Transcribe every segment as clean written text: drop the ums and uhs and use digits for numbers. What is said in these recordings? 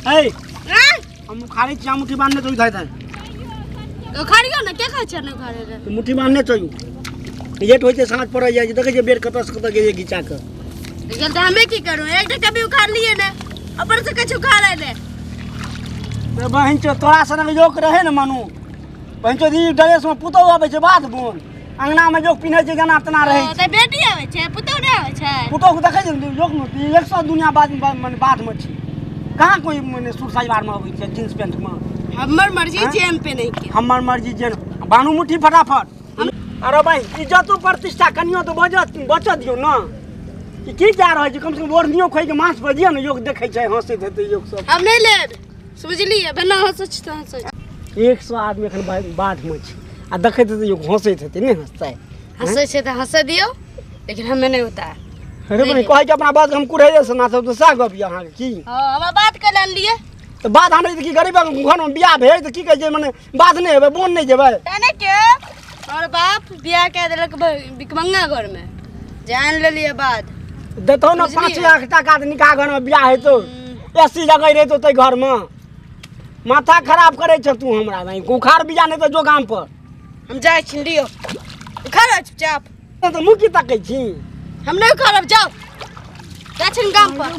ए हम उखाड़ै छी, मुट्ठी बांधने चलू। धाय धाय उखाड़ियो ने, के कहै छै नहि उखाड़े रे? मुट्ठी बांधने चलू, लेट होइ छै, साँझ पड़ै जाइ छै। देखै छियै बेर कतऽ से कतऽ गेलै घिचा कऽ। गेल तऽ हमे की करू? एकटा कभी उखाड़लियै ने, अपन से किछु उखाड़े ने। रे बहिन चो, तोरा सनक जोक रहै ने मानू बहिन चो, ई ड्रेस में पुतहु आबै छै बाध बोन अंगना में, जोक पिन्है छै जेना तेना रहै छै। तऽ बेटी आबै छै, पुतहु नहि आबै छै। पुतहु के देखै छै जोक में एक सौ दुनिया बाद मने बाध में छै, कहाँ कोई मने सूट सलवार में अबै छै जींस पैंट में। हमर मर्जी छै हम पेनै के। हमर मर्जी जे बानू मुट्ठी फटाफट। अरे भाई, इज्जतो प्रतिष्ठा कनियो तऽ बचत बचत दियौ ने। ई की कए रहल छी? कम से कम ओढ़नियो खोलि के माथ पर दियौ ने, योग देखै छै, हँसैत हेतै योग सब। हम नहि लेब, समझलियै? बिना हँसै छी तऽ हँसै छी। 100 आदमी एखन बाधमे छै आ देखैत हेतै योग, हँसैत हेतै, नहि हँसतै? हँसै छै तऽ हँसै दियौ, लेकिन हमे नहि उतार। अरे बहिन, कहै छै अपना बात हम कुरैये से नाचब तऽ सएह गप यऽ अहाँके की? हँ, हमरा बात कऽ आनलियै। तऽ बाध आनै तऽ की गरीबक घरमे बियाह भेल तऽ की कहै छै, मने बाध नहि हेबै, बोन नहि जेबै? तेने के हमर बाप बियाह कए देलक भिखमंगा घरमे, जान लेलियै बाद देतौ ने। बुझलियै? 5 लाख टाका तऽ निकाह घरमे बियाह हेतौ, एसी जगह रहितौ ताहि घरमे। माथा खराब करै छ तू हमरा। भाई, उखाड़ बिया, नहि तऽ जो गाम पर। हम जाइ छी, लियौ उखाड़ो चुपचाप। तऽ मुँह की तकै छी? हम नहि उखाड़ब, जाउ, जाइ छी गाम पर।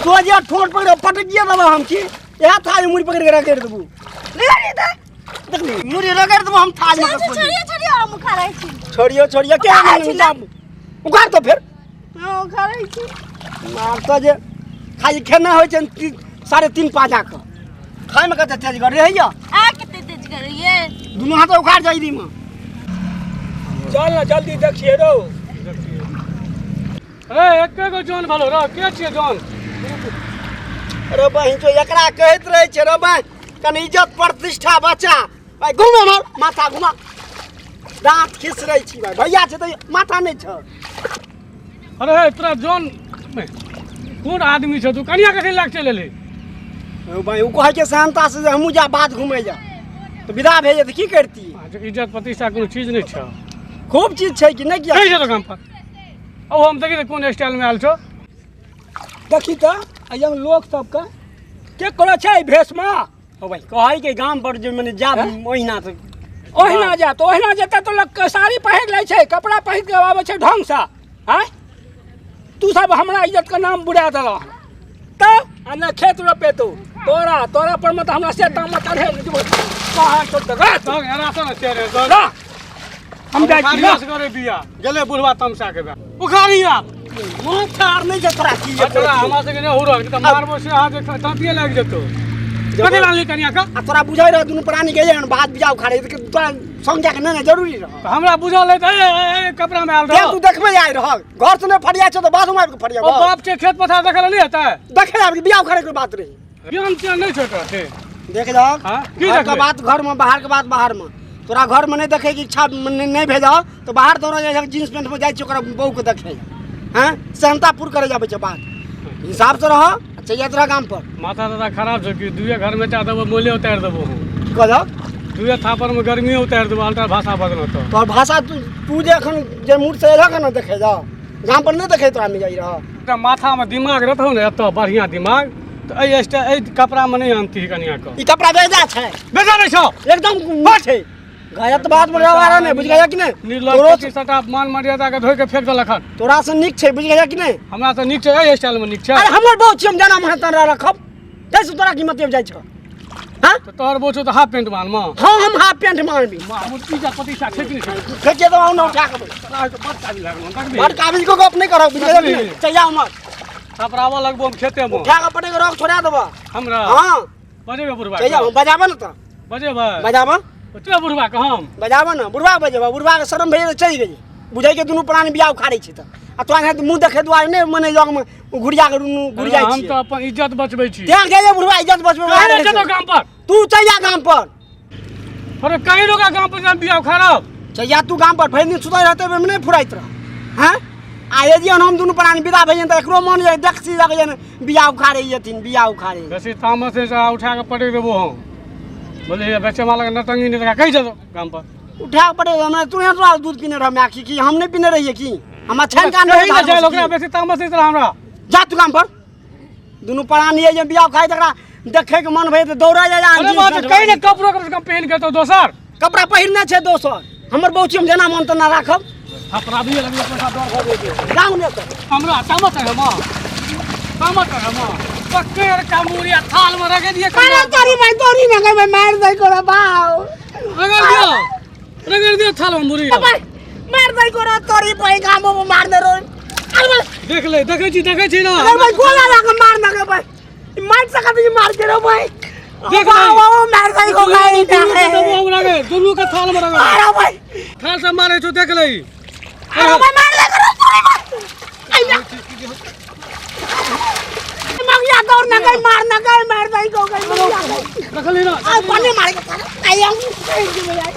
सोझे ठोर पकड़ पटकिए देबै हम की इएह थाली मुड़ी पकड़ि के रगड़ि देबू। नहीं तऽ देखली, मुड़ी रगड़ि देबू हम थाली में। छोड़ियो छोड़ियो, हम उखाड़ै छी। छोड़ियो छोड़ियो के? उखाड़ै छी ना। उखाड़ तो फेर। हँ, उखाड़ै छी। मार तऽ जे खाली खेना होइ छै 3.5 पाजा के खाइमे कते तेज कर रहैया। आ कते तेज करैये? दुनू हाथ उखाड़ जाइ में। चल ना जल्दी, देखिए रो। ए एके गो जॉन भलो रो, के छियै जॉन? अरे बहिन चो, एकरा कहैत रहै छै रे बहिन, कनि इज्जत प्रतिष्ठा बचा। भाइ, घुम हमर माथा घुमा, दाँत खीस रहै छी भाइ। भैया छै तऽ माथा नहि छ। अरे हे, तोरा जॉन कोन आदमी छौ? तू कनिया कथी लए के चलि एलही? ओ भाइ, ओ कहै छै सहनता से जे हमहूँ जा बाध घुमै जा तऽ विदा भए जेतै, की करती? इज्जत प्रतिष्ठा कोनो चीज नहि छौ। खूब चीज छै कि नहि किया? नहि छै दोकान पर। ओ हम देखी तऽ कोन स्टाइल मे आयल छौ। देखी तऽ एहि लोक सबके के करै छै एहि भेषमे? ओ भाइ, कहै के गाम पर जे मने जा ओहिना तऽ ओहिना जा तऽ ओहिना जेतै तऽ लोक साड़ी पहिर लै छै, कपड़ा पहिर के आबै छै ढङ्गसँ। आँय, तू सब हमरा इज्जतके नाम बुरा देलह हन तऽ आ ने खेत रोपेतौ। तोरा तोरा पर मे तऽ हमरा से ताम चढ़े कहाँ तो दगा तब एना से ने चढ़े दऽ। ला, हम जाइ छी ला। करे बिया गेलै बुढ़वा तमसा के बा, उखाड़ी आप। माथा आर नहि छै तोरा की? तोरा हमरा सबके नहि हुरक तऽ मारबो से अहाँ जे दाँतिये लागि जेतौ। कथी लानली कनिया के? आ तोरा बुझै रह दुनू प्राणी गेलै हन बाध बिया उखाड़े तऽ तोरा संग जाके नहि ने जरूरी रह? तऽ हमरा बुझल है तऽ ए, ए, कपड़ा मे आयल तें रह। तू देखबै आइ रहल, घर से नहि फरिया छौ तऽ बाधमे आबि कऽ ओ फरियाबऽ? बाप के खेत पथार देखै लए नहि हेतै? देखै आबि कऽ बिया उखाड़े के बात रही। ज्ञान त्यान नहि छौ तोरा से? देख जाओ। हाँ? की घर के देखबै? बात घर में, बाहर के बात बाहर में। तोरा घर में नहीं देखे के इच्छा नहीं भेजह तो बाहर दौड़ जाइ छै, जींस पेंट में जाइ छै ओकरा बहू के देखे। हैं, सहनतापुर करे जाबै छै। बात हिसाब से रह, चलि जाइत रह गाम पर। माथा ताथा खराब छौ कि? दुए घर में चा देबो, मोले उतारि देबो हम। की कहलक? दुए थापर में गर्मी उतारि देबो, अल्टा भाषा बदलो तो। तोहर भाषा तू तू जे एखन जे मूड से एलहक ने देखे जा, गाम पर नहीं देखे तोरा मिल जाइ रह। एकटा माथा में दिमाग रहतौ ने, एतऽ बढ़िया दिमाग तऽ एहि स्टाइल एहि कपड़ा में नहि आनती कनिया के। ई कपड़ा बेजा छै? बेजा नहि छौ। एकदम नीक छै। गलत बात में रह नहीं, बुझ गया कि नहीं? निर्लज तोरो पति सबटा मान मर्यादा के धोइ के फेंक देलक हन। तोरा से नीक छै, बुझ गया कि नहीं? हमरा से नीक छै, एहि स्टाइल में नीक छै। अरे हमर बहुत छी, हम जाना महा तोरा रखब तैसे तोरा की मतलब जाइ छौ? हाँ। तऽ तोहर बोछो तऽ हाफ पेंट मानम। हाँ, हम हाफ पेंट मानबी। इज्जत प्रतिष्ठा छै कि नहि छै? फेंके दो ना उठा के। तोरा तऽ बड़ काबिल लागल हन, देखबही। बड़ काबिल को गप नहीं करब, बुझ गया कि नहीं? चल जाओ मत। थपराबऽ लगबो हम खेते में। उठा के पटक रख छोड़ा देबो। हमरा? हाँ। बजेबै बुढ़बा चल जाओ, बजाबऽ न तऽ। बजेबै। बजाबऽ। ओते बुढ़बा के हम बजाबऽ न, बुढ़बा बजेबऽ। बुढ़बा के शरम भेज चलि गेलै, बुझै के दुनू प्राणी बियाह उखाड़ै छै तऽ आ तोरा यहाँ मुँह देखे दुआरे नहि मने जग में घुरिया के दुनू घुरिया हम छियै। तऽ अपन इज्जत बचबै छी। तें गेलै बुढ़बा इज्जत बचबै। कहीं नहि जेतौ गाम पर। तू चलि जा गाम पर। अरे कहीं रोका गाम पर जाम बियाह उखाड़ब। चलि जा तू गाम पर, भरि दिन सुतल रहतै ओहिमे नहि फुराइत रह। हँ, आ यदि हम दुनू प्राणी विदा भऽ तऽ एकरो मन जाइ देख सी लगै ने बियाह उखाड़ै जेथिन, बियाह उखाड़ै। बेसी तामस से उठा के पटक देबो हम। बोले बेचे वाला के नटंगी नहि देखा, कहीं जेतौ गाम पर। उठा के पटक हमरा। तू यहाँ तोरा दूध पीने रह माय की हम नहि पीने रहियै की? हमरा छानि कान कहीं नहि जाइ ओकरा, बेसी तामस नहि हमरा। जा तू गाम पर। दुनू प्राणी जे बियाह खाइ तकरा देखैके मन भए तऽ दौड़ा जाइ अरे बात कहीं ने कपड़ो कम से कम पहन के तो दोसर कपड़ा पहिरने छै दोसर हमर बहू छी हम जेना मन तेना राखब। अपराधी लगे पैसा डर भऽ जेतै। जाउ ने तऽ। हमरा तामत है मां, तामत है मां। पक्के और कामूरिया थाल में रख दिए। अरे तोरी भाई तोरी ना गई मार दे कोरा बाव। रगड़ दियो, रगड़ दियो थाल में मुरी। भाई मार दे कोरा तोरी भाई गामो में मार दे रो। अरे भाई देख ले, देखै छी, देखै छी ना। अरे भाई गोला लगा मार ना गे भाई, मार सकत नहीं मार के रो भाई। देख ले। बाव मार दे को गई दुनू के दबो हम रगड़, दुनू के थाल में रगड़। अरे भाई थाल से मारे छो देख ले। अरे भाई मार दे कोरा तोरी भाई। आई ना मगिया दौड़ ना गई मार ना गई मार दे को गई। रखली ना। आ पानी मार के आई हम कहीं के भाई।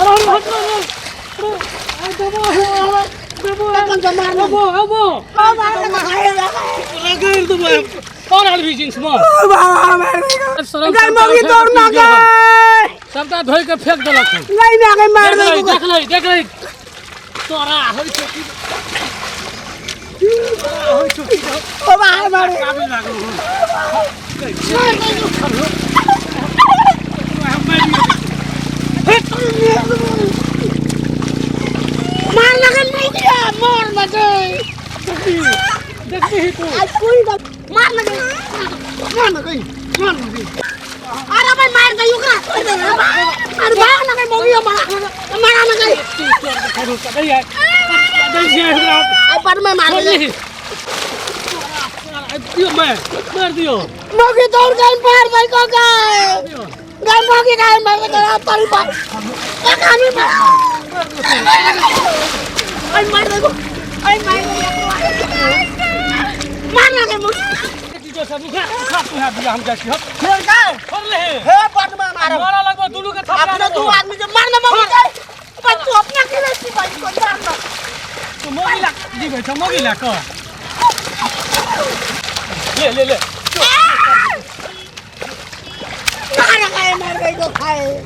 अरे हट हट दबो दबो तखन तो मार दबो दबो मार दे रगड़ दबो और आदमी जींस में। ओ बाबा मार दे शरम गई मगी दौड़ ना गई सबटा धोइ के फेंक देलक। नहीं ना गई मार दे। देख ले, देख ले तोरा होइ छौ की होइ छौ की। ओ बाबा मार काबिल लागल मार लगे मगिया मार लगे। देखी तू आज कोई मार लगे मार लगे मार लगे। अरे भाई मार दे ओकरा। अरे भाग ना गई मगिया मारा मारा ना गई। आई पर में मार दे दियो मैं मार दियो। मगी दौड़ गई मार दे को गई गई मगी गई मार दे तारी बाप कानी मार। आई मार दे को आई मार दे मार ना गई मगी। जो सब उखा उखा तू है बिया हम जाइ छी। फेर गए छोड़ ले हे बट में मारो मारा लगबो दुनू के थपड़ा। अपने दू आदमी के मार ना मगी गई भाई तू अपना के रे भाई को मार ना तू मगी ला जीबै छ मगी ला क ले ले ले मार गए मार गई को खाए।